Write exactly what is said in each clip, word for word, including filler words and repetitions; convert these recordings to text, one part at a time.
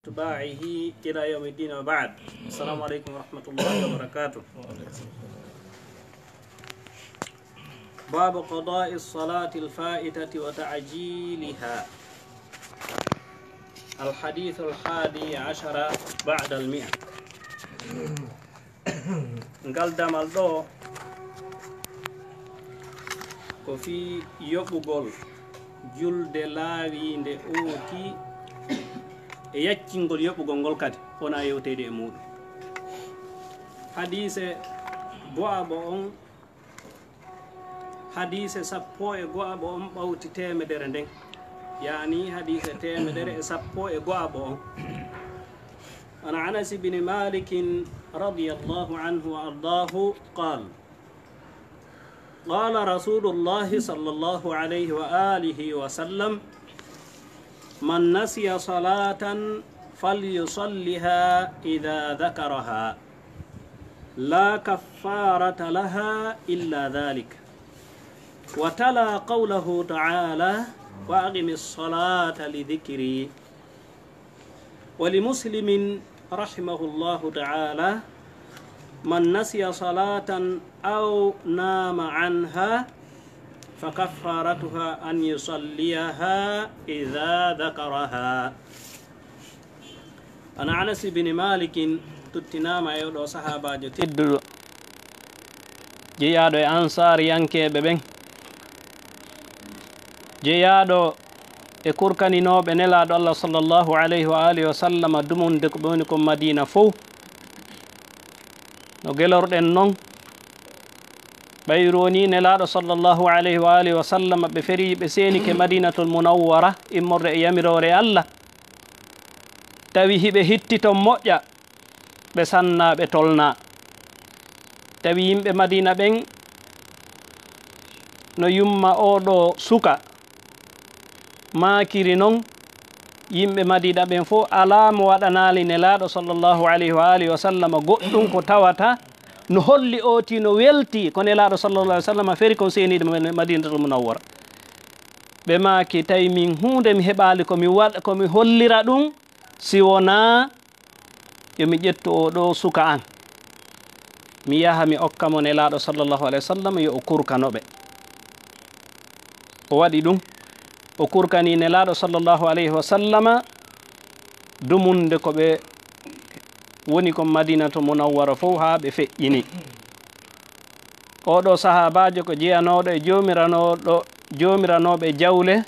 أتباعه إلى يوم الدين، وبعد. السلام عليكم ورحمة الله وبركاته. باب قضاء الصلاة الفائتة وتعجيلها. الحديث الحادي عشر بعد المئة. Ngal damal ɗo ko fii yoɓugol julde laawiinde ootii e yaccingol yoɓugol ngol kadi wona yewteede e muuɗum. Hadiise go'aɓo on, hadiise sappo e go'aɓo on ɓawti teemedere nden, yaani hadiise teemedere e sappo e go'aɓo on. عن أنس بن مالك رضي الله عنه وأرضاه قال: قال رسول الله صلى الله عليه وآله وسلم: من نسي صلاة فليصلها إذا ذكرها، لا كفارة لها إلا ذلك. وتلا قوله تعالى: وأقم الصلاة لذكري. ولمسلم رحمه الله تعالى: من نسي صلاة أو نام عنها فكفارتها أن يصليها إذا ذكرها. عن أنس بن مالك, tuttinaama e oɗo sahaabaajo tedduɗo, jeyaaɗo e ansaariyankeeɓe ɓen, jeyaaɗo e kurkaninooɓe Nelaaɗo Allah sallallahu alayhi wa alihi wa sallama dumunde ko ɓe woni kon Madiina fow. No gelorɗen non, ɓayru woni Nelaaɗo sallallahu alayhi wa alihi wa sallama, ɓe feri, ɓe seenike Madiinatul Munawwara, immorde e yamiroore Allah. Tawi hiɓe hitti ton moƴƴa, ɓe sannaa, ɓe tolnaa. Tawi yimɓe Madiina ɓen no yumma oo ɗoo suka maakiri non, yimɓe Madiina ɓen fow alaa mo waɗanaali Nelaaɗo sallallahu alayhi wa alihi wa sallama goɗɗum ko tawata no holli ootii no weltii ko Nelaaɗo sallallahu alayhi wa sallama feri kon seeniiɗo Madiinatul Munawwara. Ɓe maaki, tawi min huunde mi heɓaali ko mi waɗ-, ko mi hollira ɗum, si wonaa yo mi ƴettu oo ɗoo suka an, mi yaha mi okka mo Nelaaɗo sallallahu alayhi wa sallam, yo o kurkano ɓe. O waɗi ɗum, o kurkanii Nelaaɗo sallallahu alayhi wa sallama dumunde ko ɓe woni kon Madiinatul Munawwara fow haa ɓe feƴƴini. Oo ɗoo sahaabaajo ko jeyanooɗo e joomiranooɗo, joomiranooɓe jawle,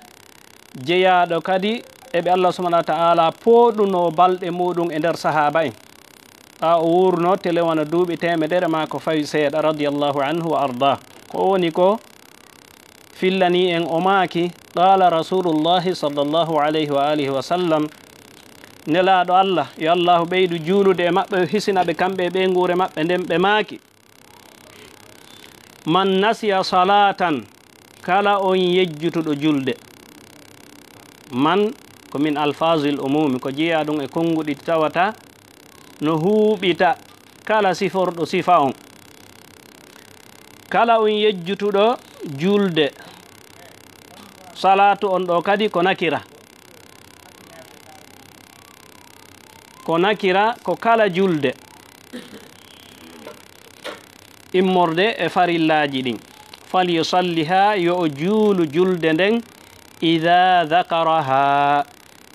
jeyaaɗo kadi e ɓe Allah subhanahu wa ta'ala pooɗunoo balɗe muuɗum e nder sahaaba en. Ɓaa o wuurnoo tele wona duuɓi teemedere maa ko fawi seeɗa, radiyallahu anhu wa arda. Ko o woni ko fillanii en, o maaki, qaala Rasuulullaahi sallallaahu alayhi wa aalihi wa sallam, Nelaaɗo Allah, yo Allaahu ɓeydu juulude e maɓɓe, o hisina ɓe kamɓe e ɓeynguure maɓɓe nden, ɓe maaki, Man nasiya salaatan, kala on yejjutuɗo julde. Man ko min alfaazil umuumi, ko jeyaa ɗum e konnguɗi tawata no huuɓita kala siforɗo sifa on. Kala on yejjutuɗo julde, salaatu on ɗoo kadi ko nakira. Ko nakira, ko kala julde. Immorde e farillaaji ɗin. Falyusalliha, yo o juulu julde nden, idaa dakaraha,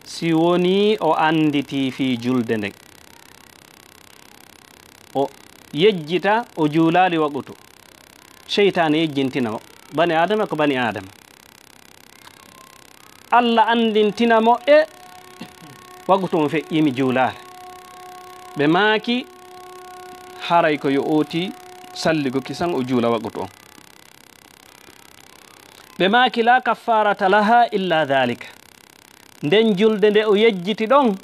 si wonii o annditii fii julde nden. O yejjita, o juulaali waqutu. Seytaane yejjintina mo. Bani Aadama ko bani Aadama. Alla anndintina mo e waqutu on feƴƴii mi juulaali. Ɓe maaki, haray ko yo ooti salligo kisan o juula waqutu on. Ɓe maaki, laa kaffaarata lahaa illaa daalika. Nden julde nde o yejjiti ɗon,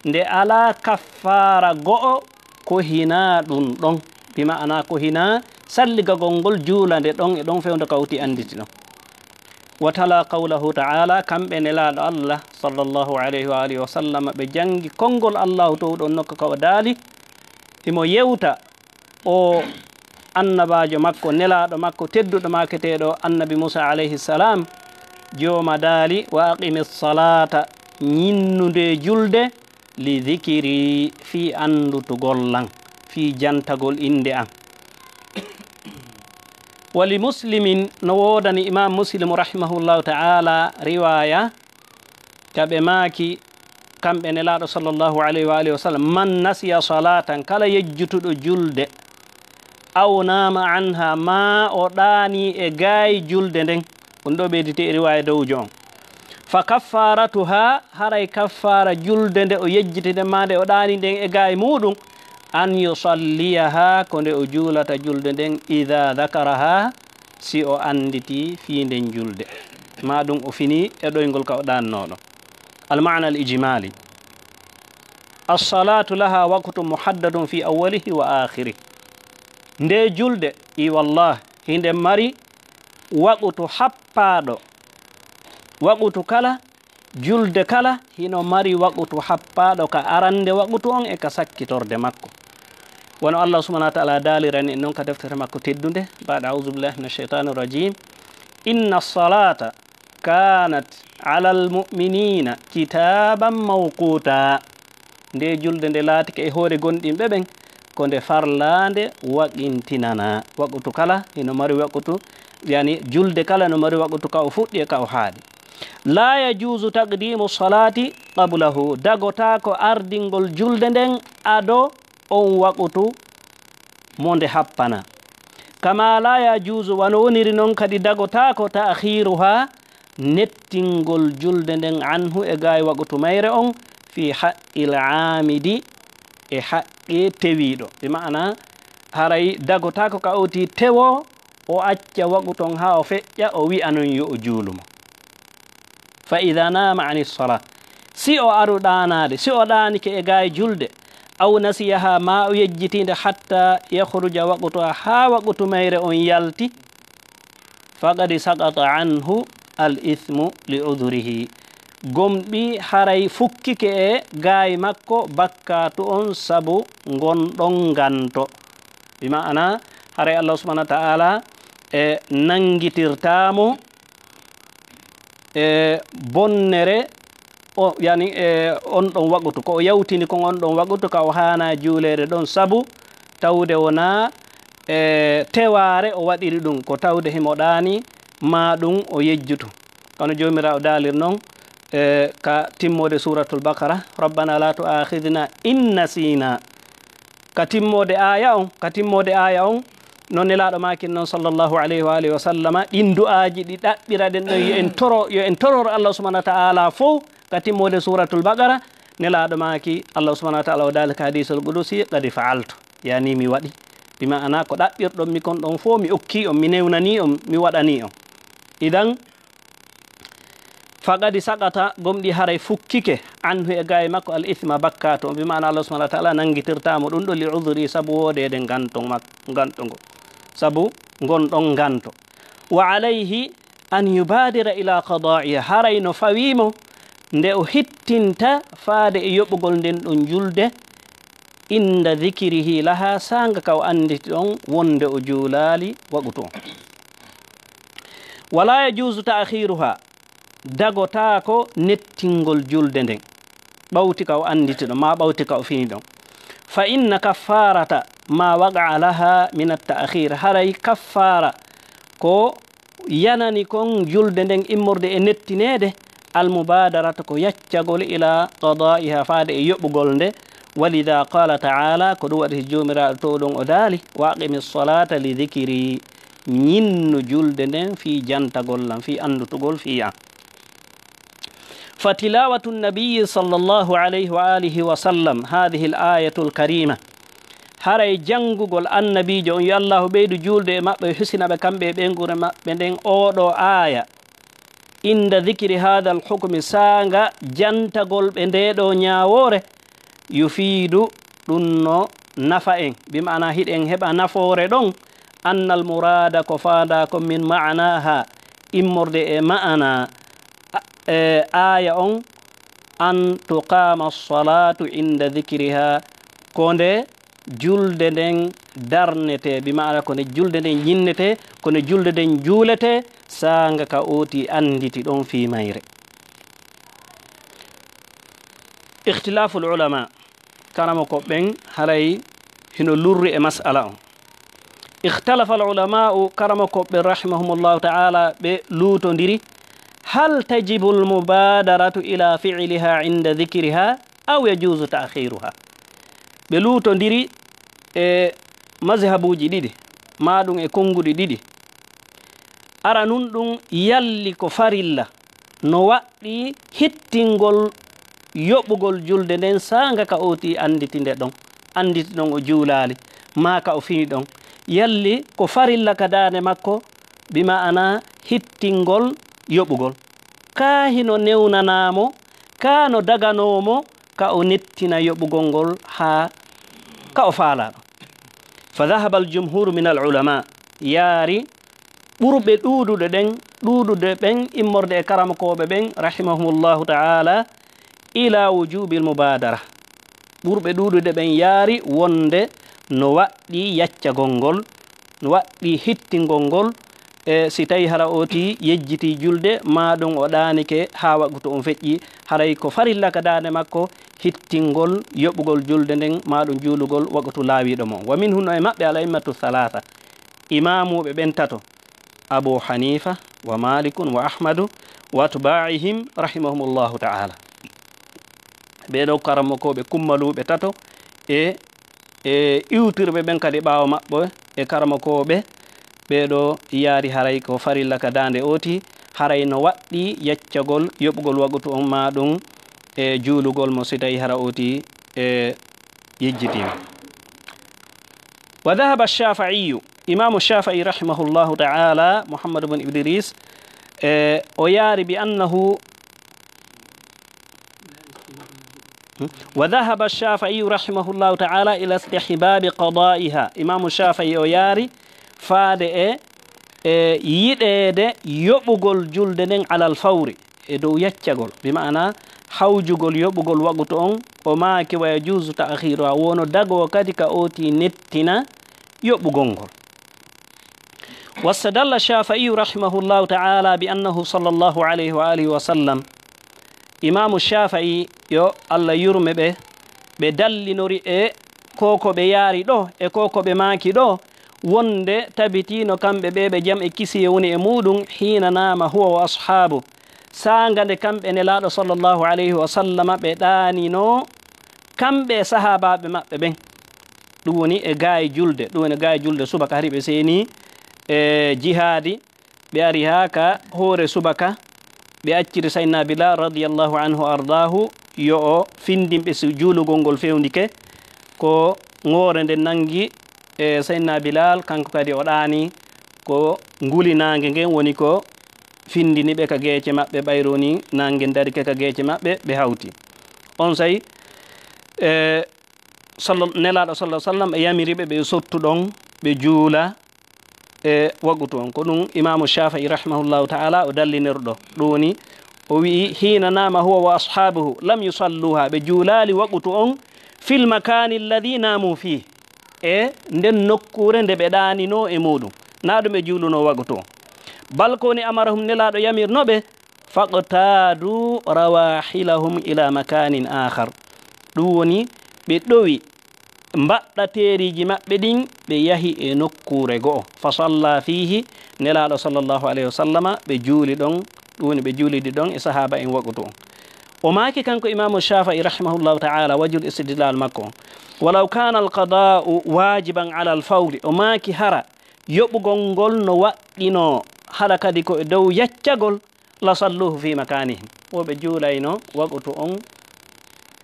nde alaa kaffaara go'o ko hinaa ɗum ɗon. Bi ma'ana ko hinaa salligagol ngol juulande ɗon e ɗon fewndo kawti annditi ɗon. Wa tala qawlahu ta'ala, kamɓe Nelaaɗo Allah, sallallahu alayhi wa alihi wa sallam, ɓe janngi konngol Allahu toowɗo on nokka ka o daali, himo yewta o annabaajo makko, nelaaɗo makko, tedduɗo maaketeeɗo Annabi Muusa alayhi salam, jooma daali, wa aqimi salata, ñinnu nde julde, li dhikri, fii anndutugol lan, fii jantagol innde an. Wa li Muslimin, no woodani Imam Muslim rahimahullahu ta'ala riwaaya, ka ɓe maaki, kamɓe Nelaaɗo sallallahu alayhi wa alihi wa sallam, "Man nasiya salatan, kala yejjutuɗo julde, aw nama anha, maa o ɗaani e gaay julde nden." On ɗo ɓeyditi e riwaaya dowjo on. "Fa kaffaratuha, haray kaffaara julde nde o yejjiti nden, maa nde o ɗaani nden e gaay muuɗum, an yusalliyaha, ko nde o juulata julde nden, idha dhakaraha, si o annditi fii nden julde, maa ɗum o fini e ɗoyngol ka o ɗaannooɗo." Al-ma'na al-ijmali. As-salatu laha waqtun muhaddadun fi awwalihi wa akhirih. Nde julde, i wallah, hinde mari waqutu happaaɗo. Waqutu kala, julde kala, hino mari waqutu happaaɗo ka arande waqutu on e ka sakkitorde makko. Wano Allah subhanahu wa ta'ala daalirani en non ka deftere makko teddunde, ba'da a'udhu billahi minash shaitanir rajim. "Inna salata kanat alal mu'minina kitaban mawquta." Nde julde nde laatike e hoore gomɗinɓe ɓen, ko nde farlaande waqintinana. Waqutu kala hino mari waqutu, yani julde kala no mari waqutu ka o fuɗɗi e ka o haaɗi. "La yajuzu taqdimu salati qablahu." Dagotaako ardingol julde nden ado on waqutu mo nde happana. "Kama la yajuzu," wano woniri non kadi dagotaako, "ta'khiruha," nettingol julde nden, "anhu," e gaay waqutu mayre on, "fi haqqil aamidi," e haqqe tewiiɗo. Bi ma'ana, haray dagotaako ka oti tewo, o acca waqutu on haa o feƴƴa, o wi'a non yo o juulumo. "Fa idha nama anis salah," si o aru ɗaanaade, si o ɗaanike e gaay julde, "aw nasiyaha," maa o yejjitiinde, "hatta yakhruja waqtuha," haa waqutu mayre on yalti, "faqad saqata anhu al ithmu li udhrihi," gomɗi haray fukkike e gaay makko bakkaatu on sabu ngon ɗon nganto. Bi ma'ana, haray Allah subhanahu wa ta'ala e nangitirtaamo e bonnere o, yani, e on ɗon waqutu, ko o yawtini kon on ɗon waqutu ka o haana juuleede ɗon, sabu tawde wona e tewaare o waɗiri ɗum, ko tawde himo ɗaani maa ɗum o yejjutu. Kono Joomiraaɗo daalir non e ka timmoode Suuratul Baqara, "Rabbana la tu'akhidhna in nasina." Ka timmoode aaya on, ka timmoode aaya on, no Nelaaɗo maakin non, sallallahu alayhi wa alihi wa sallama, ɗin du'aaji ɗi ɗaɓɓiraɗen ɗon, yo en toro, yo en toror Allah subhanahu wa ta'ala fow, ka timmoode Suuratul Baqara, Nelaaɗo maaki, Allah subhanahu wa ta'ala o daali ka hadiisul qudusi, "Qad fa'altu," yani mi waɗi. Bi ma'ana ko ɗaɓɓirɗon mi kon ɗon fow, mi okkii on, mi newnanii on, mi waɗanii on. Idan, "Faqad saqata," gomɗi haray fukkike, "anhu," e gaay makko, "al ithma," bakkaatu on. Bi ma'ana Allah subhanahu wa ta'ala nangitirtaamo ɗum ɗo, "li udhri," sabu woodeede nganto mak-, nganto ngo. Sabu ngon ɗon nganto. "Wa alayhi an yubadira ila qada'iha," haray no fawiimo nde o hittinta faade e yoɓugol nden ɗon julde, "inda dhikrihi laha," saanga ka o annditi ɗon wonde o juulaali waqutu on. "Wala yajuzu ta'khiruha," dagotaako nettingol julde nden ɓawti ka o annditi ɗon, maa ɓawti ka o fini ɗon. "Fa inna kaffarata ma waqa'a laha min at-ta'khir," haray kaffaara ko yanani kon julde nden immorde e nettineede, "al mubadarata," ko yaccagol, "ila qada'iha," faade e yoɓugol nde. "Walidha qala ta'ala," ko ɗum waɗi Joomiraaɗo to ɗon o daali, "Wa aqimis salata li dhikri," ñinnu julde nden fii jantagol lan, fii anndutugol fii an. Fa tilawatu nabiyyi sallallahu alayhi wa alihi wa sallam hadhihi al-ayatul karima. Haray janngugol annabiijo on, yo Allahu ɓeydu juulde e maɓɓe, husina ɓe kamɓe e ɓeynguure maɓɓe nden, oo ɗoo aaya, inda dhikri hadha al-hukmi, saanga jantagol ɓe ndee ɗoo ñaawoore, yufiidu, ɗum no nafa en, bi ma'ana hiɗen heɓa nafoore ɗon, annal muraada, ko faandaa kon, min ma'anaha, immorde e ma'ana, a-, e aaya on, an tuqaama as-salaatu inda dhikriha, ko nde julde nden darnetee, bi ma'ana ko nde julde nden ñinnetee, ko nde julde nden juuletee, saanga ka ooti annditi ɗon fii mayre. Ikhtilaful ulama, karamoko ɓen haray hino lurri e mas'ala on. Ikhtalafa al ulama'u, karamoko ɓen rahimahumullahu ta'ala, ɓe luutondiri, hal tajibu al mubadaratu ila fi'liha inda dhikriha aw yajuzu ta'khiruha. Ɓe luutondiri e mazhabuuji ɗiɗi, maa ɗum e konnguɗi ɗiɗi. Ara nun ɗum yalli ko farilla, no waɗɗi hittingol yoɓugol julde nden saanga ka ooti annditinde ɗon, annditi ɗon o juulaali, maa ka o fini ɗon. Yalli ko farilla ka daande makko, bi ma'ana hittingol yoɓugol. Kaa hino newnanaa mo, kaa no daganoo mo, ka o nettina yoɓugol ngol haa ka o faalaa ɗon. Fa dhahaba al jumhuru min al ulama, yaari ɓurɓe ɗuuɗude ɗen, ɗuuɗude ɓen immorde e karamokooɓe ɓen, rahimahumullahu ta'ala, ila wujubil mubadara. Ɓurɓe ɗuuɗude ɓen yaari wonde no waɗɗi yaccagol ngol, no waɗɗi hittingol ngol, e si tawi hara ooti yejjiti julde, maa ɗum o ɗaanike haa waqtu on feƴƴi, haray ko farilla ka daande makko hittingol yoɓugol julde nden, maa ɗum juulugol waqtu laawiiɗo mo. Wa minhum, no e maɓɓe, al a'immatu thalatha, imaamuuɓe ɓen tato, Abu Hanifa wa Malikun wa Ahmadu wa atba'ihim rahimahumullahu ta'ala. Ɓee ɗoo karamokooɓe kummaluuɓe tato e, e iwtirɓe ɓen kadi ɓaawo maɓɓe e karamokooɓe, ɓee ɗoo yaari haray ko farilla ka daande ooti, haray no waɗɗi yaccagol yoɓugol waqtu on maa ɗum e juulugol mo si tawi hara ooti e yejjitiima. Wa dhahaba Shafi'iyu, Imaamu Shafi'i rahimahullahu ta'ala, Muhammad ibn Idris, e, o yaari bi annahu, wa dhahaba Shafi'i rahimahullahu ta'ala ila istihbabi qada'iha. Imaamu Shafi'i o yaari faade e, e yiɗeede yoɓugol julde nden alal fawri, e dow yaccagol, bi ma'ana hawjugol yoɓugol waqtu on, o maaki, wa yajuzu ta'khiruha, wono dagoo kadi ka ooti nettina yoɓugol ngol. Wastadalla Shafi'i rahimahullahu ta'ala bi annahu sallallahu alayhi wa alihi wa sallam. Imaamu Shafi'i, yo Allah yurme ɓe, ɓe dallinori e ko ko ɓe yaari ɗoo, e ko ko ɓe maaki ɗoo, wonde tabitiino kamɓe ɓe ɓe jam e kisiyee woni e muuɗum, hiina naama huwa wa ashaabu, saanga nde kamɓe Nelaaɗo sallallahu alayhi wa sallama ɓe ɗaaninoo, kamɓe e sahaabaaɓe maɓɓe ɓen. Ɗum woni e gaay julde, ɗum woni gaay julde subaka, hari ɓe seenii e jihaadi, ɓe ari haa ka hoore subaka, ɓe acciri Sayyidina Bilal radiyallahu anhu ardaahu, yo o findin ɓe si juulugol ngol fewndike. Ko ŋoore nden nangi e Sayyidina Bilal, kanko kadi o ɗaani, ko nguli naange ngen woni ko findini ɓe ka geece maɓɓe, ɓayru ni naange ngen darike ka geece maɓɓe, ɓe hawti. Onsay, e, salla-, Nelaaɗo sallallahu alaihi wasallam e yamiri ɓe, ɓe sottu ɗon, ɓe juula e waqtu on. Ko ɗum Imaamu Shafi'i rahimahullahu ta'ala o dallinirɗo. Ɗum woni, o wi'i, "Hina nama huwa wa ashabuhu lam yusalluha," ɓe juulaali waqtu on, "fil makani alladhi namu fihi," e nden nokkuure nde ɓe ɗaaninoo e muuɗum, na ɗum ɓe juulunoo waqtu on. Bal ko woni amarahum, Nelaaɗo yamirno ɓe, "Faqtadu rawahilahum ila makanin akhar." Ɗum woni, ɓe ɗowi mbaɗɗateeriiji maɓɓe ɗin, ɓe yahi e nokkuure go'o. Fa salla fihi, Nelaaɗo sallallahu alayhi wa sallama, ɓe juuli ɗon, ɗum woni ɓe juulidi ɗon e sahaaba en waqtu on. O maaki kanko Imaamu Shafi'i rahimahullahu ta'ala, wajhul istidlal makko on, "Walaw kana al-qada'u wajiban ala al-fawri," o maaki, hara yoɓugol ngol no waɗɗinoo, hara kadi ko e dow yaccagol, "la salluhu fi makanihim," wo ɓe juulayno waqtu on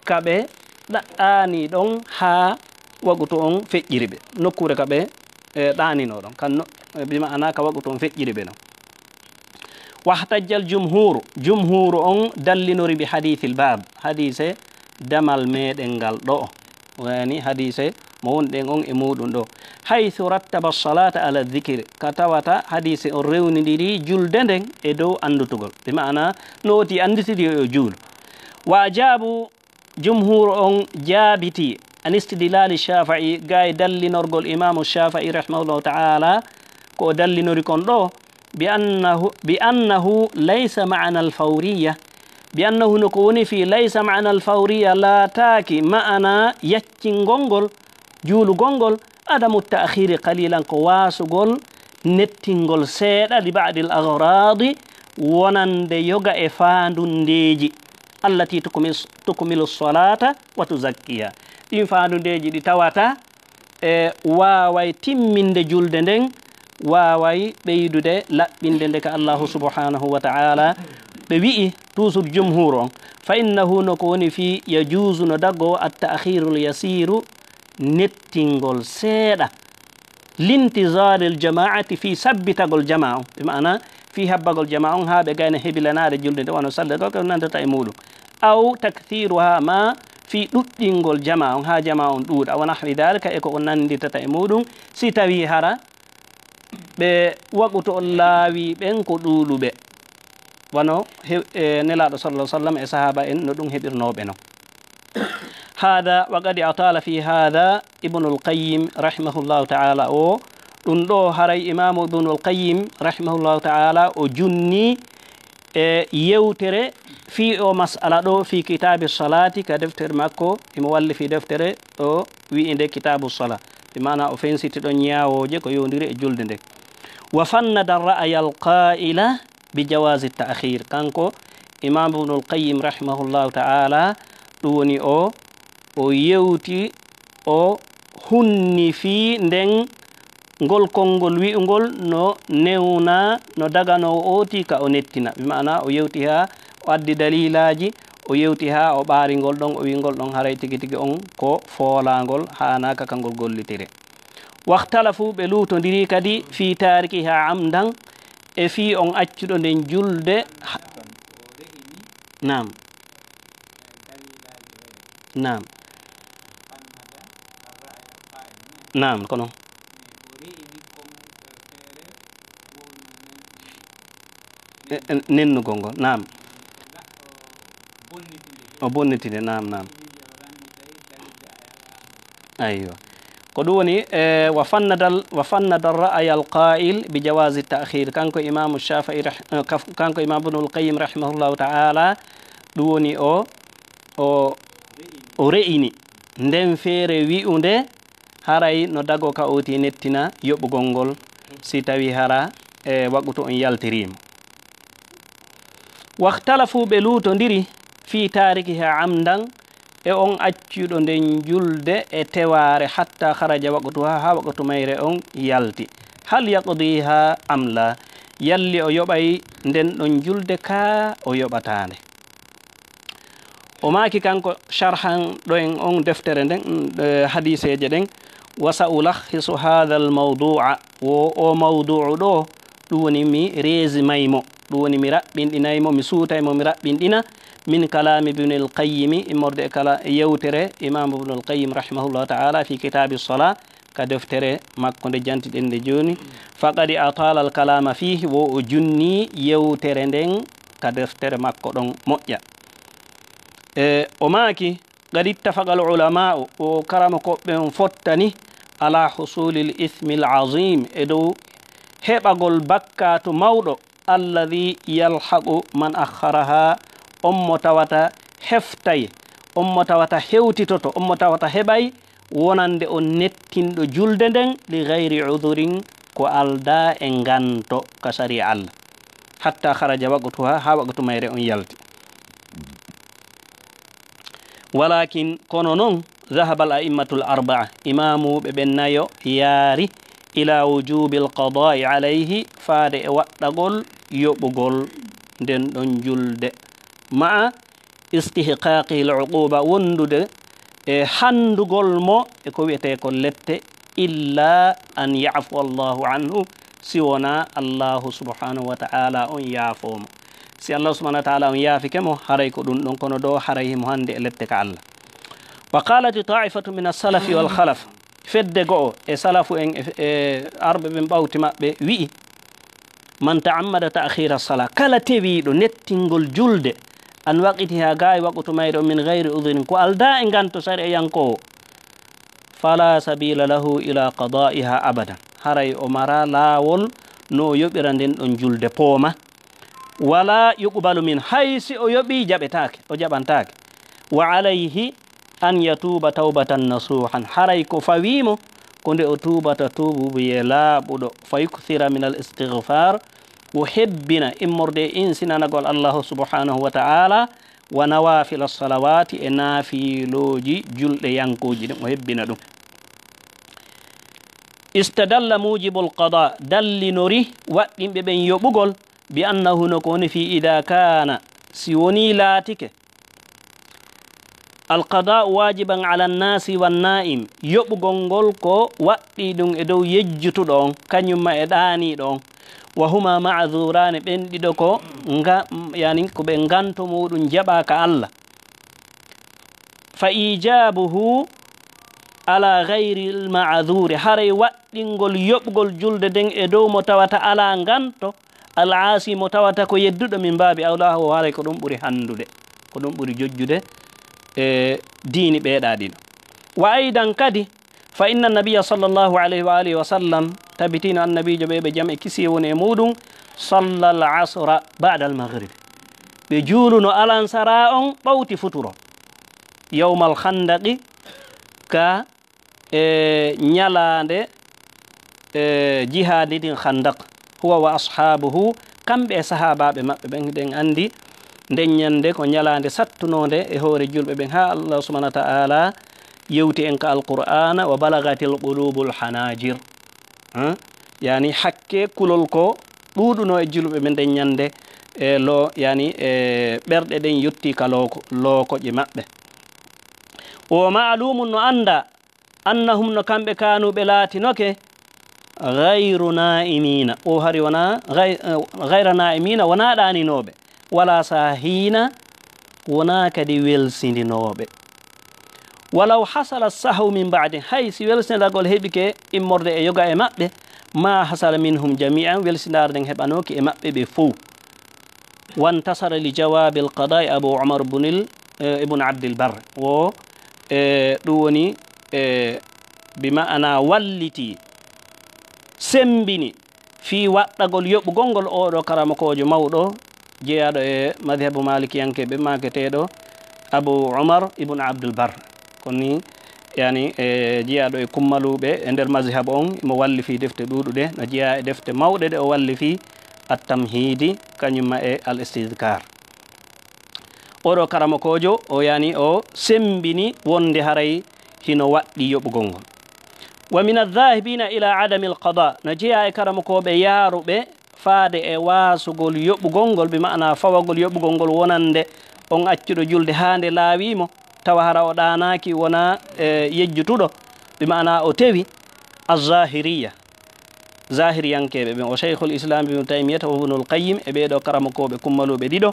ka ɓe ɗa-, ɗaani ɗon haa waqtu on feƴƴiri ɓe, nokkuure ka ɓe, e, ɗaaninoo ɗon, kan no, bi ma'ana ka waqtu on feƴƴiri ɓe non. Wahtajjal jumhuru, jumhuru on dallinori bi hadithil bab, hadise damal meɗen ngal ɗo, yani hadise mo wonɗen on e muɗum ɗo. Haythu rattaba salata ala dhikri, ka tawata hadise on rewnidiri julde nden e dow andutugol, bi ma'ana no woti anditiri yo juulu. Wa ajabu, jumhur on jaabiti, an istidlali Shafi'i, gay dallinorgol Imamu Shafi'i rahimahullahu ta'ala, ko o dallinori kon ɗo, bi annahu, bi annahu laysa ma'ana al-fawriyya, بأنه no ko woni fii ليس معنى الفورية laataaki maana yaccingol ngol, juulugol ngol, عدم التأخير قليلا ko waasugol nettingol seeɗa لبعض الأغراض wonande yoga e faandundeeji التي تكمل، تكمل الصلاة وتزكيها ɗiin faandundeeji ɗi tawata e waaway timminde julde nden, waaway ɓeydude laɓɓinde nde ka Allahu subhanahu wa ta'ala. Ɓe wi'i, toujours jumhur on, فإنه no ko woni fii يجوز no dagoo التأخير اليسير nettingol seeɗa لانتظار الجماعة fii sabbitagol jamaa on, bi maana fii habbagol jamaa on haa ɓe gayna hebilanaade julde nde wano salligol ko nandata e muuɗum, أو تكثيرها maa fii ɗuɗɗingol jamaa on haa jamaa on ɗuuɗa, ونحو ذلك e ko o nanditata e muuɗum, si tawii hara ɓe waqutu on laawii ɓen ko ɗuuɗuɓe. Wano he-, e, Nelaaɗo sallallahu alaihi wasallam e sahaaba en no ɗum heɓirnooɓe non. هذا وقد أطال في هذا ابن القيم رحمه الله تعالى o ɗum ɗo haray Imaamu Ibnul Qayyim rahimahullahu ta'ala o junni e yewtere fii o mas'ala ɗo fii kitaabi salaati ka deftere makko, imo walli fii deftere o wi'inde kitaabu sala, bi maana o fensiti ɗon ñaawooje ko yowndiri e julde nde. وفند الرأي القائل بجواز التأخير. Kanko Imaamu Ibnul Qayyim rahimahullahu ta'ala ɗum woni o, o yewti, o hunni fii nden ngol konngol wi'ungol no newna, no daganoo o oti ka o nettina. Bi maana o yewti haa o addi daliilaaji, o yewti haa o ɓaari ngol ɗon, o wi'i ngol ɗon haray tigi tigi on ko foolaangol, haanaaka ka ngol gollitire. واختلفوا ɓe luutondiri kadi في تاركها عمدا e fii on accuɗo nden julde ha-, naam. Naam. Naam, kono. E, e, nennugol ngol, naam. O bonnitinde, naam, naam. Aywa. Ko ɗum woni, e, وفند ال-، وفند الرأي القائل بجواز التأخير. Kanko Imaamu Shaafi'i rah-, e, kaf-, kanko Imaamu Ibnul Qayyim rahimahullahu ta'ala, ɗum woni o, o, o re'ini nden feere wi'unde haray no dago ka oti nettina yoɓugol ngol si tawii hara, e, waqutu on yaltiriima. واختلفوا ɓe luutondiri في تاركها عمدا e on accuɗo nden julde e tewaare حتى خرج وقتها haa waqtu mayre on yalti. هل يقضيها أم لا؟ Yalli o yoɓay nden ɗon julde kaa o yoɓataa nde? O maaki kanko sharhanɗo en on deftere nden, e, hadiiseeje ɗen, وسألخص هذا الموضوع, wo o mawduu'u ɗo, ɗum woni mi résumay mo, ɗum woni mi raɓɓinɗinay mo, mi suutay mo, mi raɓɓinɗina, من كلام ابن القيم, immorde e kala yewtere Imaamu Ibnul Qayyim rahimahullahu ta'ala في كتاب الصلاة, ka deftere makko nde jantiɗen nde jooni, فقد أطال الكلام فيه, wo o junni yewtere nden ka deftere makko ɗon moƴƴa. E, o maaki, قد اتفق العلماء, o karamokooɓe on fottani, على حصول الإثم العظيم, e dow heɓagol bakkaatu mawɗo, الذي يلحق من أخرها, on mo tawata heftay, on mo tawata hewtitoto, on mo tawata heɓay wonande on nettinɗo julde nden, لغير عذر, ko aldaa e nganto ka sariya Allah, حتى خرج وقتها, haa waqtu mayre on yalti. ولكن, kono non, ذهب الأئمة الأربعة, imaamuuɓe ɓen nayo yaari, إلى وجوب القضاء عليه, faade e waɗɗagol yoɓugol nden ɗon julde, مع استحقاقه العقوبة, wondude e handugol mo e ko wi'etee kon lette, إلا أن يعفو الله عنه, si wonaa Allahu subhanahu wa ta'ala on yaafoo mo. Si Allahu subhanahu wa ta'ala on yaafike mo, haray ko ɗum ɗon, kono ɗoo haray himo hande e lette ka Allah. وقالت طائفة من السلف والخلف, fedde go'o e salafu en e, e arɓe ɓen ɓawti maɓɓe wi'i, من تعمد تأخير الصلاة, kala tewiiɗo nettingol julde, عن وقتها, gaa e waqtu mayre on, من غير عذر, ko aldaa e nganto sariyayankoowo, فلا سبيل له إلى قضائها أبدا, haray o maraa laawol no o yoɓira nden ɗon julde pooma. Wala yuqbalu min, hay si o yoɓii, jaɓetaake, o jaɓantaake. Wa alayhi an yatuuba tawbatan nasuhan, haray ko fawii mo ko nde o tuubata tuubuye laaɓuɗo. Fa yukthira min al istigfar, o hebbina immorde e insinanagol Allahu subhanahu wa ta'ala, wa nawafila salawati, e naafilooji julɗe yankooji ɗin, o hebbina ɗum. Istadalla mujibul qada, dallinori waɗɗinɓe ɓen yoɓugol, bi annahu, no ko woni fii, ida kana, si wonii laatike, al qada wajiban ala nnaasi wan naa'im, yoɓugol ngol ko waɗɗii ɗum e dow yejjutuɗo on, kañum ma e ɗaaniiɗo on. Wa huma ma'zurani, ɓen ɗiɗo ko nga, yani ko ɓe nganto muɗum jaɓaaka Allah. Fa ijabuhu ala ghayril ma'zuri, haray waɗɗingol yoɓgol julde nden e dow mo tawata alaa nganto, al aasi, mo tawata ko yedduɗo, min baabi awlaa, o haray ko ɗum ɓuri hanndude, ko ɗum ɓuri jojjude e diini ɓeeɗaa ɗiɗo. Wa aydan kadi, fa inna nabiyya sallallahu alayhi wa alihi wa sallam, tabitino annabiijo ɓe ɓe jam e kisiyee woni e muɗum, salla al asra ba'da al maghrib, ɓe juuluno alansara on ɓawti futuro, yawmal khandaqi, ka e ñalaande e jihaadi ndin Khandaq, huwa wa ashabuhu, kamɓe e sahaabaaɓe maɓɓe ɓen. Ɗen anndi nden ñande ko ñalaande sattunoonde e hoore julɓe ɓen, haa Allah subhanahu wa ta'ala yewti en ka Alqur'aana, wa balagatil qulubul hanajir. Hein? Yani hakke kulol ko ɗuuɗuno e julɓe ɓen nden ñande, e lo, yani e ɓerɗe ɗen yotti ka looko, lookoƴe maɓɓe. Wa ma'lumun, no annda, annahum, no kamɓe kaanu ɓe laatinoke, ghayru na'imina. O hari wona ghay-, eh, ghayra na'imina, wona ɗaaninooɓe, wala sahina, wona kadi welsindinooɓe. Walaw hasala sahwu min ba'di, hay si welsindagol heɓike immorde e yoga e maɓɓe, ma hasala minhum jami'an, welsindaare nden heɓanooki e maɓɓe ɓe fow. Wantasara li jawaabil qadaa'i Abu Umar bunil, eh, ibn Abdil Barr. Wo, eh, ɗum woni, eh, bi ma'ana walliti, sembini fii waɗɗagol yoɓugol ngol oo ɗoo karamokoojo mawɗo, jeyaaɗo e madhabu maalikiyankeeɓe, maaketeeɗo Abu Umar ibn Abdul Barr. Kono ni, yani, e jeyaaɗo e kummaluuɓe e nder mazhab on, imo wallifi defte ɗuuɗuɗe, no jeyaa e defte mawɗe ɗe o wallifi, At-Tamhiidi, kañum ma e Al-Istidhkaar. Oɗo karamokoojo, o yani, o sembini wonde haray hino waɗɗi yoɓugol ngol. Wa min adh-dhahibina ila adami al-qada, no jeyaa e karamokooɓe yaaruɓe faade e waasugol yoɓugol ngol, bi ma'ana fawagol yoɓugol ngol wonande on accuɗo julde haa nde laawii mo, tawa hara o ɗaanaaki, wona, e, yejjutuɗo, bi ma'ana o tewi, az-Zahiriyya, Zahiriyankeeɓe ɓen, o Shaykhul Islam Ibnu Taymiyata wa Ibnul Qayyim e ɓee ɗoo karamokooɓe kummaluuɓe ɗiɗo,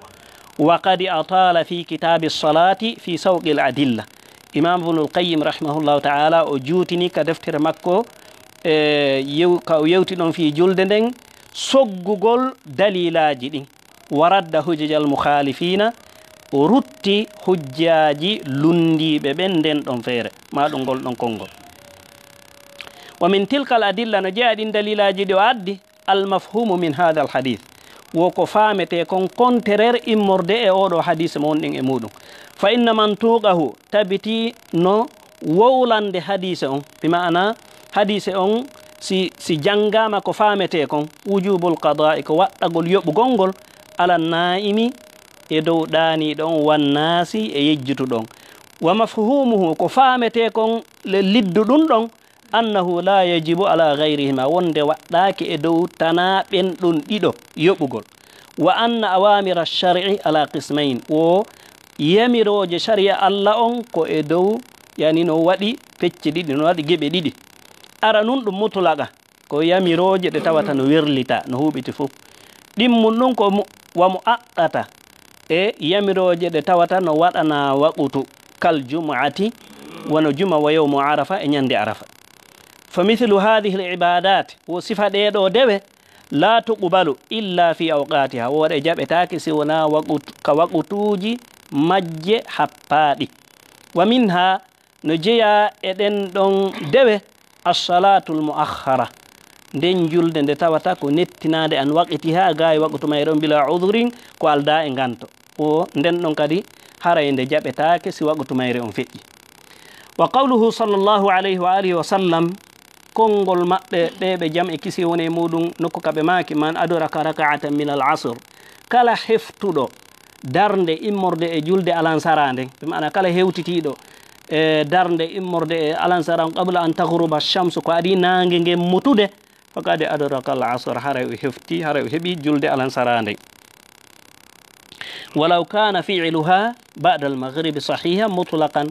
wa qad atala fi kitaabi salaati fi sawqil adilla. Imaam Ibnul Qayyim rahimahullahu ta'ala, o juutini ka deftere makko, e, yew-, ka o yewti ɗon fii julde nden, soggugol dalilaaji ɗin. Wa radda hujajal mukhalifina, o rutti hujjaaji lunndiiɓe ɓen nden ɗon feere, maa ɗum ngol ɗon konngol. Wa min tilkal adilla, no jeyaa ɗin dalilaaji ɗi o addi, al mafhumu min hadha al hadith, wo ko faametee kon contraire immorde e oo ɗoo hadiise mo wonɗen e muuɗum. Fa inna mantuqahu, tabiti no wowlande hadiise on, bi ma'ana hadiise on si, si janngaama ko faametee kon, wujubul qadaa'i, ko waɗɗagol yoɓugol ngol, ala naa'imi, e dow ɗaaniiɗo on, wan naasi, e yejjutuɗo on. Wa mafhumuhu, ko faametee kon le liddu ɗum ɗon, annahu la yajibu ala ghayrihima, wonde waɗɗaaki e dow tanaa ɓen ɗon ɗiɗo yoɓugol. Wa anna awamira shar'i ala qismayn, wo yamirooje shari'a Alla on ko e dow, yani no waɗi pecce ɗiɗi, no waɗi geɓe ɗiɗi. Ara nun ɗum mutlaqa, ko yamirooje ɗe tawata no werlita, no huuɓiti fof. Ɗimmun ɗum ko mu-, wa muaqqata, e yamirooje ɗe tawata no waɗana waqutu, kal jumu'ati, wano juma wa yawmu arafa e ñande arafa. Fa mithlu hadhihi al ibadat, wo sifa ɗee ɗoo dewe, la tuqbalu illa fi awqatiha, wo ɗe jaɓetaake si wonaa waqut-, ka waqutuuji majje happaaɗi. Wa minha, no jeyaa e ɗen ɗon dewe, as-salatul muakhkhara, Nden julde nde tawata ko nettinaade an waqtiha, gaa e waqtu mayre on, bila udhrin, ko aldaa e nganto. O nden ɗon kadi haray nde jaɓetaake si waqtu mayre on feƴƴi. Wa qawluhu sallallahu alayhi wa alihi wa sallam, konngol maɓɓe ɓe ɓe jam e kisi woni e muɗum, nokku ka ɓe maaki, man adraka raka'atan min al asr, kala heftuɗo darnde immorde e julde alansara nden, bi maana kala hewtitiiɗo e darnde immorde e alansara on, qabla an taghruba shamsu, ko adii naange ngen mutude, faqad adraka al asr, haray o hefti, haray o heɓi julde alansara nden. Walaw kana fi'luha ba'da al maghribi sahihan mutlaqan,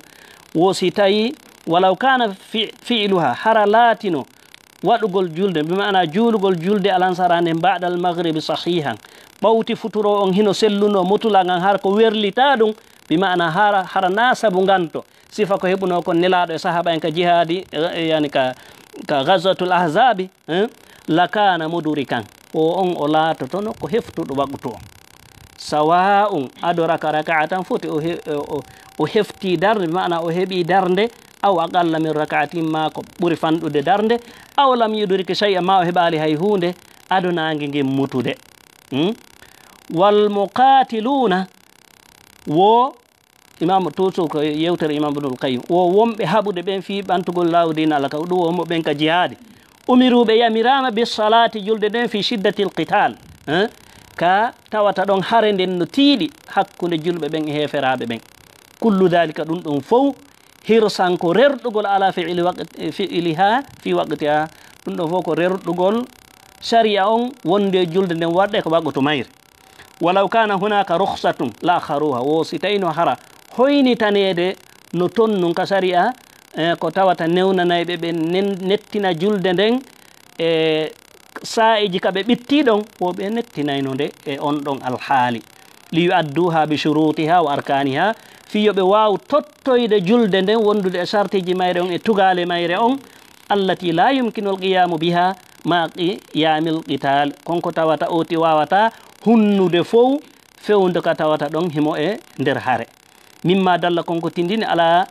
wo si tawi, walaw kana fi-, fi'luha, hara laatino waɗugol julde, bi maana juulugol julde alansara nden, ba'da al maghribi sahihan, ɓawti futuro on hino selluno, mutlaqan, hara ko werlitaa ɗum, bi maana hara, hara na sabu nganto, sifa ko heɓunoo kon Nelaaɗo e sahaaba en ka jihaadi, eh, yani ka, ka Ghazwatul Ahzabi, eh, lakana mudrikan. O on o laatotono ko heftuɗo waqtu on. Sawa'un adraka raka'atan, foti o he-, o, o, o hefti darnde, bi maana o heɓi darnde, aw aqalla min raka'atin, maa ko ɓuri fanɗude darnde, aw lam yudrik shay'an, maa o heɓaali hay huunde, ado naange ngen mutude. Hmm? Wal muqatiluna, wo Imam, toujours ko yewtere Imam Ibnul Qayyim. Wo wonɓe haɓude ɓen fii ɓantugol laawu diina Allah ka, ɗum wonɓe ɓen ka jihaadi. Umiru, ɓe yamiraama, bi salaati, julde ɗen, fi shiddatil qital. Hein? Ka tawata ɗon hare nden no tiiɗi hakkunde julɓe ɓen e heeferaaɓe ɓen. Kullu dhalika, ɗum ɗon fow, hirsan ko rerɗugol ala fi'li waqt-, fi'liha fi waqtiha. Ɗum ɗon fow ko rerɗugol sariya on wonde julde nden waɗe ko waqtu mayre. Walaw kana hunaka rukhsatun la akharuha, wo si tawino hara hoynitaneede no ton nun ka sariya, eh, ko tawata newnanayɓe ɓe nen-, nettina julde nden, e saa'iji ka ɓe ɓitti ɗon, wo ɓe nettinayno nde e on ɗon alhaali. Li yu'adduha bi shurutiha wa arkaniha, fii yo ɓe waaw tottoyde julde nden wondude e sartiji mayre on e tugaale mayre on, allati la yumkinu alqiyamu biha ma qiyamil qital, kon ko tawata oti wawata hunnude fow fewndo ka tawata ɗon himo e nder hare. Mimma dalla, kon ko tindini ala,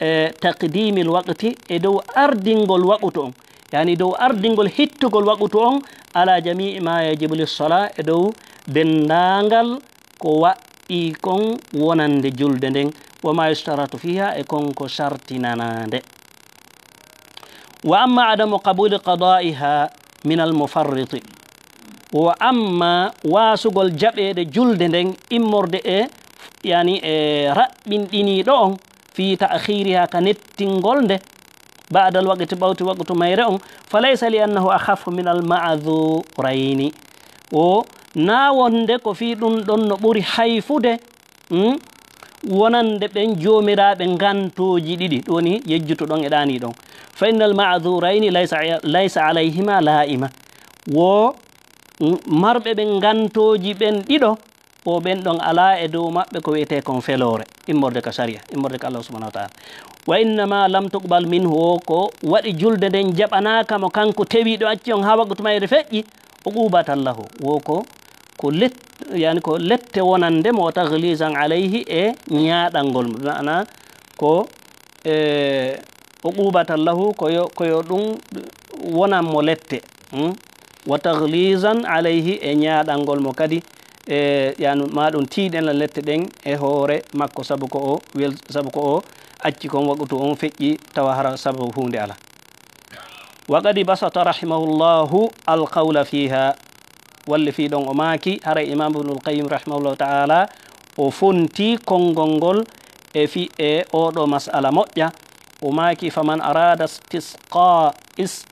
e, taqdimil waqti, e dow ardingol waqtu on, yani dow ardingol hittugol waqtu on, ala jamii ma yajibu lissola, e dow dendangal ko waɗɗii kon wonande julde nden, wa ma yustaratu fiha, e kon ko sartinanande. Wa amma adamu qabuli qada'iha min al mufarriti, wa amma wasugol jaɓeede julde nden immorde e, yani, e raɓɓinɗiniiɗo on, fi ta'khiriha, ka nettingol nde, ba'dal waqti, ɓawti waqtu mayre on, fa laysa li annahu akhaffu min al ma'dhurayni. O na wonde ko fii ɗum ɗon no ɓuri hayfude, hmm, wonande ɓen joomiraaɓe ngantooji ɗiɗi, ɗum woni yejjutuɗon e ɗaanii ɗon. Fa innal ma'dhurayni laysa, laysa alayhima la'ima. Wo, hmm, marɓe ɓen ngantooji ɓen ɗiɗo, o ɓen ɗon alaa e dow maɓɓe ko wi'etee kon feloore, immorde ka sariya, immorde ka Allah subhanahu wa ta'ala. Wa innama lam tuqbal minhu, o ko waɗi julde nden jaɓanaaka mo kanko tewiiɗo acci on haa waqtu mayre feƴƴi, uqubatan lahu, wo ko, ko let-, yani ko lette wonande mo, taghlisan alayhi, e ñaaɗangol mo, bi ma'ana ko, e, uqubatan lahu, ko yo, ko yo ɗum wonan mo lette, hmm? Wa taghlisan alayhi, e ñaaɗangol mo kadi, e, yani ma ɗum tiiɗen lette ɗen e hoore makko, sabu ko o wel-, sabu ko o acci kon waqtu on feƴƴi tawa hara sabu huunde ala. Wa qad basata rahimahullahu al qawla fiha. Walle fii ɗon o maaki, haray Imam Ibnul Qayyim rahimahullahu ta'ala o fonti konngol ngol e fi-, e oɗo mas'ala moƴƴa. O maaki, faman arada istisqa, is-,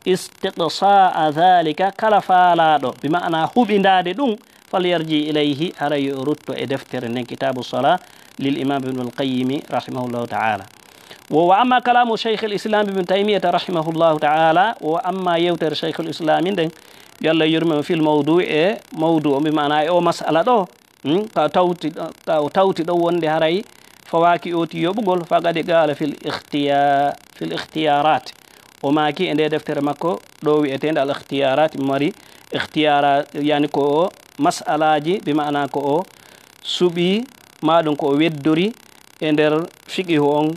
istiqsa'a dhalika, kala faalaaɗo, bi ma'ana huɓindaade ɗum, falyarji ilayhi, haray yo rutto e deftere nden, Kitabu Salah, lil Imam Ibnul Qayyim rahimahullahu ta'ala. Wo wa amma kalamu Shaykhil Islam Ibn Taymiyata rahimahullahu ta'ala, wo amma yewtere Shaykhul Islam nden, yo Allah yurme mo, fil mawdu, e mawdu o, bi ma'ana e o mas'ala ɗo, hmm, ka tawti, ka o tawti ɗo wonde haray fawaaki oti yoɓugol, faqad qala fil ikhtiya-, fil ikhtiyarat. O maaki e nde deftere makko ɗo wi'eteende al ikhtiyarat, mari ikhtiyara, yani ko mas'alaji, bi ma'ana ko o suɓi, ma ɗum ko o weddori e nder fiqihu on,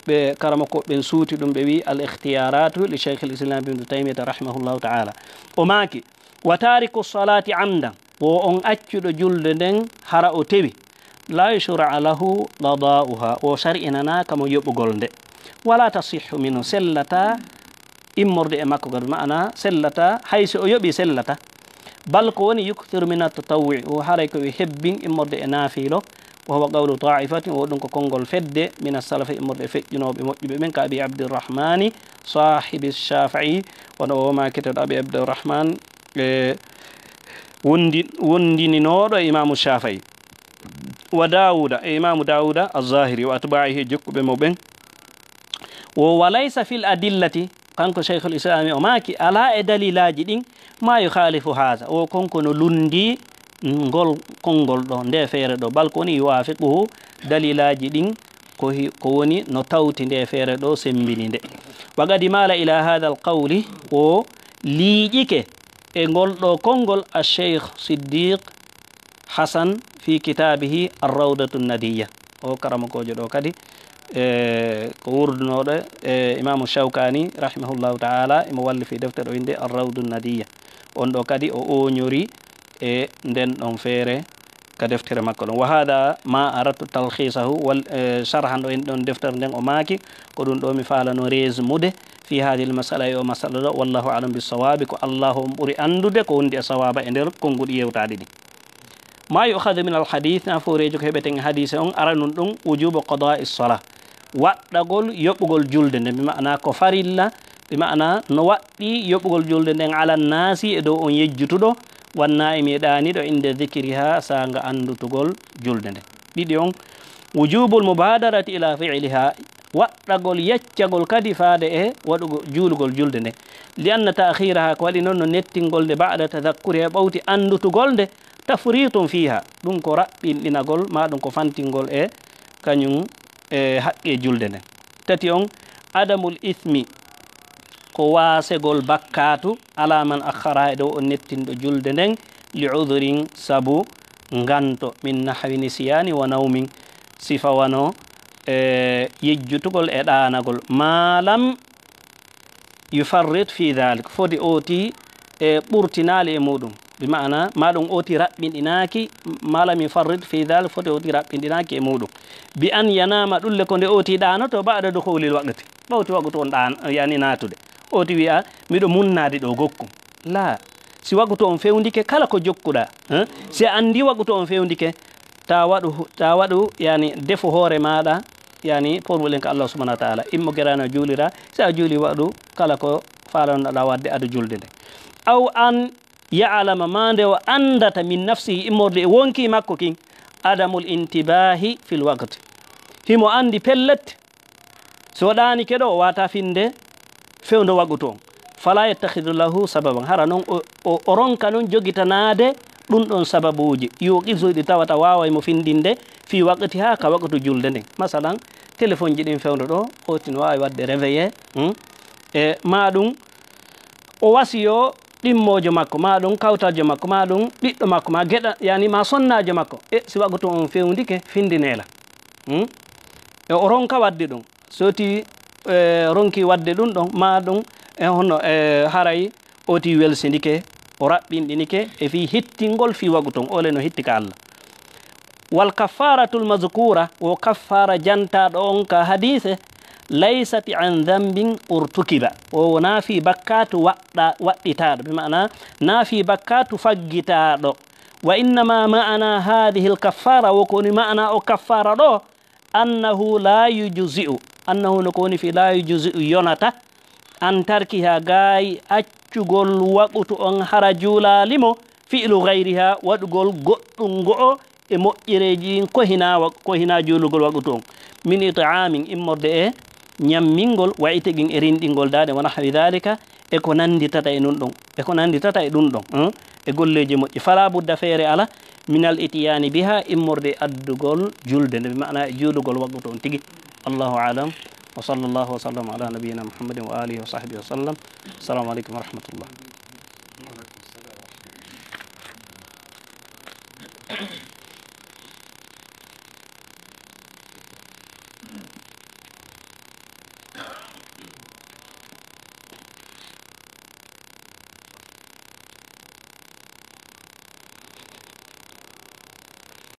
ɓe karamoko ɓen suuti ɗum, ɓe wi: "Al ikhtiyaratu li Cheikh al Islam Ibnu Taymiyata rahimahullahu ta'ala." O maaki: "Wa tariku salati amdan, wo on accuɗo julde nden hara o tewi, la yushra lahu qada'uha, wo shar'inanaaka mo yoɓugol nde. Wala tasihhu minhu, sellata immorde e makko kadi, ma'ana sellata, hay si o yoɓi sellata. Bal ko woni yukthiru min at-tatawwu'i, wo haray ko wi hebbin immorde e naafiilo, wa huwa qawlu ta'ifatin, wo ɗum ko konngol fedde, min as-salafi immorde e feƴƴunooɓe moƴƴuɓe ɓen, ka Abi Abdirrahmani sahibi Shafi'i, wano o maakete ɗo Abi Abdirrahman, e wondi-, wondininooɗo e Imaamu Shafi'i, wa Dawuda, e Imaamu Dawuda az-Zahiri, wa atba'ihi, e jokkuɓe mo ɓen. Wo wa laysa fil adillati, kanko Shaykhul Islami o maaki, alaa e dalilaaji ɗin, ma yukhalifu hadha, wo konko no lunndi ngol konngol ɗo, nde feere ɗo, bal ko woni yuwafiquhu, dalilaaji ɗin ko hi-, ko woni no tawti nde feere ɗo, semmbini nde. Wa qad mala ila hadha al qawli, o liiƴike e ngol ɗo konngol a Cheikh Siddiq Hasan fi kitabihi Ar-Rawdatu Nadiya. O karamokoojo ɗo kadi, e, ko wurdunooɗo e Imaamu Shawkani rahimahullahu ta'ala, imo wallifi deftere o innde Ar-Rawdu Nadiya. On ɗo kadi o ooñori e nden ɗon feere ka deftere makko ɗon. Wa hada ma aradtu talkhisahu, wal, e, sharhan ɗo en ɗon deftere nden, o maaki, ko ɗum ɗo mi faalano reesmude fi hadhihi al masala, e o masala ɗo, wallahu a'lam bis sawabi, ko Allahu on ɓuri anndude ko wondi e sawaaba e nder konguɗi yewtaaɗi ɗin. Ma yu'khadhu min al hadith, nafooreejo ko heɓeten e hadiise on, aranun ɗum, wujubu qada'i salah, waɗɗagol yoɓugol julde nden, bi ma'ana ko farilla, bi ma'ana no waɗɗi yoɓugol julde nden ala naasi, e dow on yejjutuɗo, wan naa'imi, e ɗaaniiɗo, inda dhikriha, saanga anndutugol julde nden. Ɗiɗi on, wujubul mubadarati ila fi'liha, waɗɗagol yeccagol kadi faade e waɗugol, juulugol julde nden. Li anna ta'khiraha, ko waɗi non no nettingol nde, ba'da tadhakkuriha, ɓawti anndutugol nde, tafritun fiha, ɗum ko raɓɓinɗinagol, ma ɗum ko fantingol e kañum e haqqe julde nden. Tati on, adamul ismi, ko waasegol bakkaatu, ala man akhkhara, e dow on nettinɗo julde nden, li udhrin, sabu nganto, min nahwi nisyani wa nawmin, sifa wano, e, yejjutugol e ɗaanagol, ma lam yufarrit fi dhalik, fodi ooti e ɓurtinaali e muɗum, bi ma'ana, ma ɗum ooti raɓɓinɗinaaki, ma lam yufarrit fi dhalik, fodi ooti raɓɓinɗinaaki e muɗum, bi an yanama, ɗulle ko nde ooti ɗaanoto, ba'da dukhulil waqti, ɓawti waqtu on ɗaan, yani naatude, ooti wi'a, miɗo munnaade ɗo gokkum. La, si waqtu on fewndike, kala ko jokkuɗa, hein? Si a anndi waqtu on fewndike, ta waɗu, ta waɗu, yani, defu hoore maaɗa, yani, problème ka Allah subhanahu wa ta'ala. Immo gerano juulira, si a juuli, waɗu kala ko faalanoɗa waɗde ado julde nde. Aw an ya'lama, ma nde o anndata, min nafsihi, immorde e wonki makko kin, adamul intibahi fil waqti. Himo anndi pellet, so ɗaanike ɗo, o wata finde fewndo waqtu on. Fala yattakhidu lahu sababan. Hara non o, o, o ronka non jogitanaade ɗum ɗon sababuuji. Yuqizu, ɗi tawata waaway mo findinde, fi waqtiha, ka waqtu julde nden. Masalan, telefonji ɗin fewndo ɗo, ooti no waawi waɗde réveillé, hmm? E ma ɗum, o wasiyo ɗimmoojo makko, ma ɗum kawtaljo makko, ma ɗum ɓiɗɗo makko, ma geɗa, yani ma sonnaajo makko. E si waqtu on fewndike, findinee la. Hmm? E o ronka waɗde ɗum. So ti, e, ronki waɗde ɗum ɗon, ma ɗum, e, hono, e, haray ooti welsindike, o raɓɓinɗinike e fii hittingol fii waqtu on, ole no hitti ka Allah. Wal kaffaratul mazkura, wo kaffara jantaaɗo on ka hadiise, laysat an dhanbin urtukiba. O wonaa fii bakkaatu waɗɗa-, waɗɗitaaɗo, bi ma'ana naa fii bakkaatu faggitaaɗo. Wa innama ma'ana hadhihi al kaffara, wo ko woni ma'ana o kaffara ɗo, annahu la yujzi'u, annahu no ko woni fii la yujzi'u yonata, an tarkiha gaay accugol waqtu on hara juulaali mo, fi'lu ghayriha, waɗugol goɗɗum ngo'o e moƴƴereeji ɗin ko hinaa wa-, ko hinaa juulugol waqtu on, min it'amin, immorde e ñammingol, wa itqin e rinɗingol daaɗe, wa nahwi dhalika, e ko nannditata e ɗum ɗon, e ko nannditata e ɗum ɗon, hmm? E golleeji moƴƴi. Fala budda, feere ala, minal itiyani biha, immorde e addugol julde nde, bi ma'ana e juulugol waqtu on tigi. Allahu a'lam. Wa sallallahu wa sallam ala nabiyyina Muhammadin wa alihi wa sahbihi wa sallam. Assalamu alaikum wa rahmatullah.